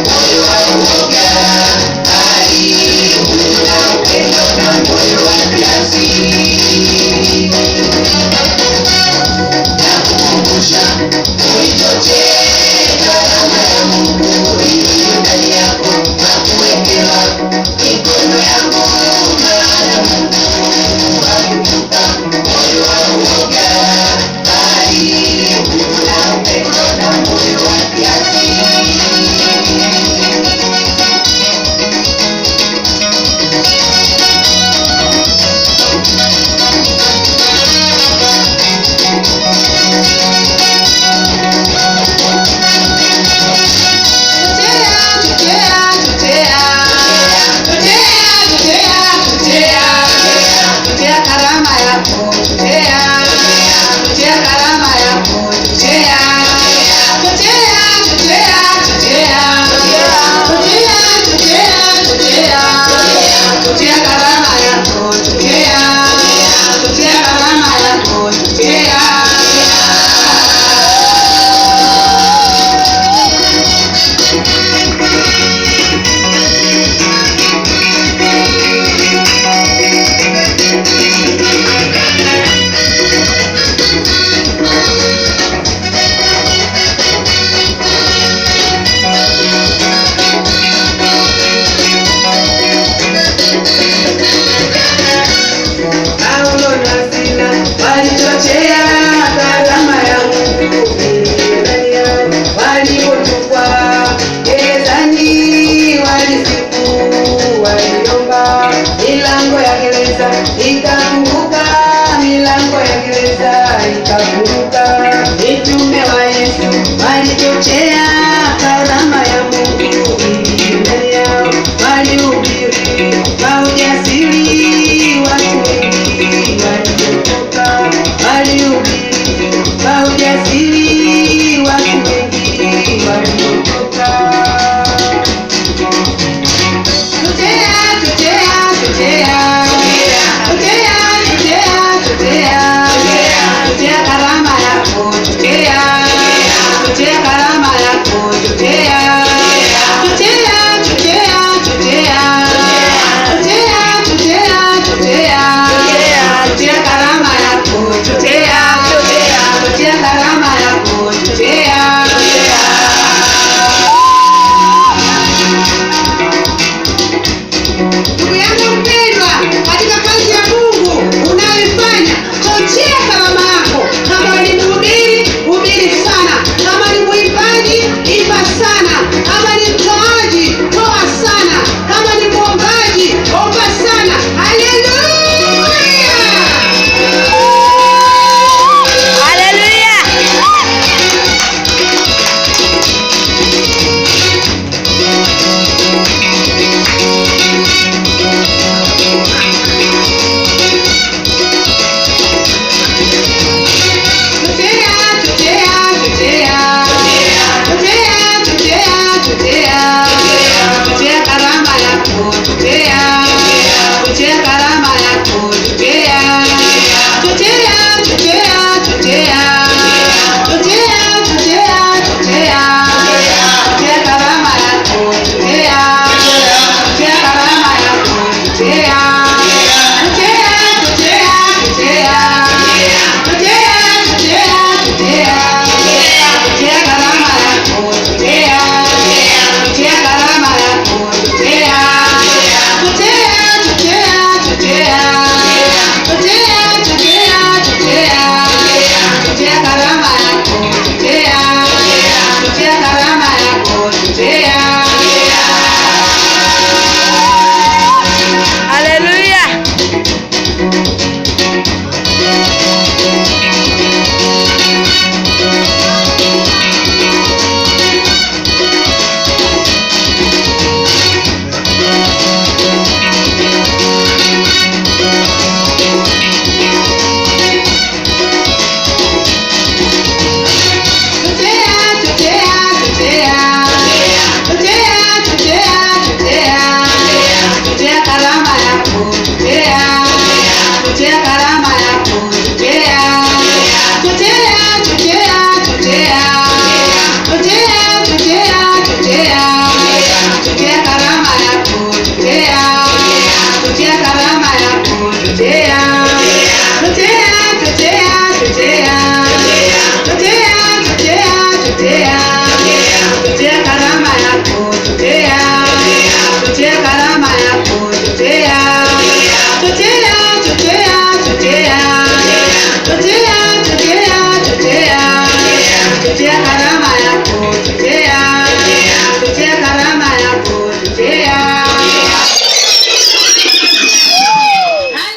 Moyo wa uoga, bali una upendo na moyo wa kiasi. Nakukumbusha uichochee karama ya Mungu iliyo ndani yako kwa kuwekewa mikono yangu, maana Mungu hakutupa moyo wa uoga, bali una upendo na moyo wa kiasi. Chochea, chochea, chochea, chochea, chochea, chochea karama yako, chochea, chochea karama yako, chochea, chochea, chochea, chochea, chochea, chochea, chochea, chochea karama yako, chochea, chochea karama yako, chochea. Paulo na Sila walichochea karama ya Mungu iliyo ndani yao. Walipotupwa gerezani, walisifu, waliomba, milango ya gereza ikafunguka, milango ya gereza ikafunguka. Mitume wa Yesu walichochea karama ya Mungu iliyo ndani yao, walihubiri kwa ujasiri, watu wengi waliokoka, walihubiri kwa ujasiri, watu wengi waliokoka. Chochea, chochea, chochea, chochea, chochea, chochea, chochea karama yako, chochea, chochea karama yako, chochea, chochea, chochea, chochea, chochea, chochea, chochea, chochea karama yako, chochea, chochea karama yako, chochea.